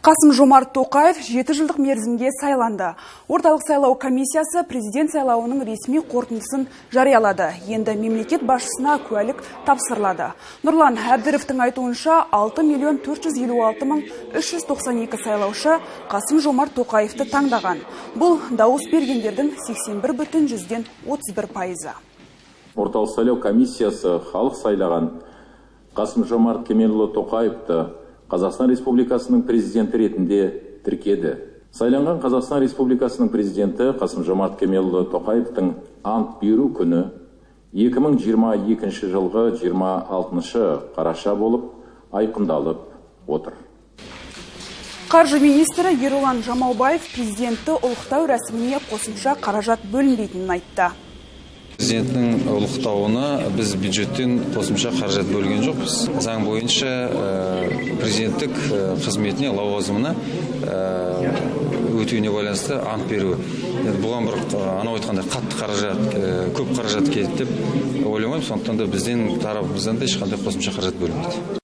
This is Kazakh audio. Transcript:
Қасым Жомарт Тоқаев 7 жылдық мерзімге сайланды. Орталық сайлау комиссиясы президент сайлауының ресми қорытындысын жариялады. Енді мемлекет басшысына куәлік тапсырылады. Нұрлан Әбдіровтің айтуынша, 6 миллион 456 мың 392 сайлаушы Қасым Жомарт Тоқаевты таңдаған. Бұл дауыс бергендердің 81,31%-ы. Орталық сайлау комиссиясы халық сайлаған Қасым Жомарт Кемелұлы Тоқаевты Қазақстан Республикасының президенті ретінде тіркеді. Сайланған Қазақстан Республикасының президенті Қасым Жомарт Кемелұлы Тоқаевтың ант беру күні 2022 жылғы 26 қараша болып айқындалып отыр. Қаржы министрі Ерұлан Жамаубаев президентті ұлықтау рәсіміне қосымша қаражат бөлінбейтінін айтты. Президенттің ұлықтауына біз бюджеттен қосымша қаражат бөлген жоқпыз. Заң бойынша президенттік қызметіне, лауазымына өтуіне байланысты ант беру. Енді бұған бір анау айтқандай қатты қаражат, көп қаражат кетті деп ойламаймын. Сондықтан да бізден тарапымыздан да ешқандай қосымша қаражат бөлінбейді.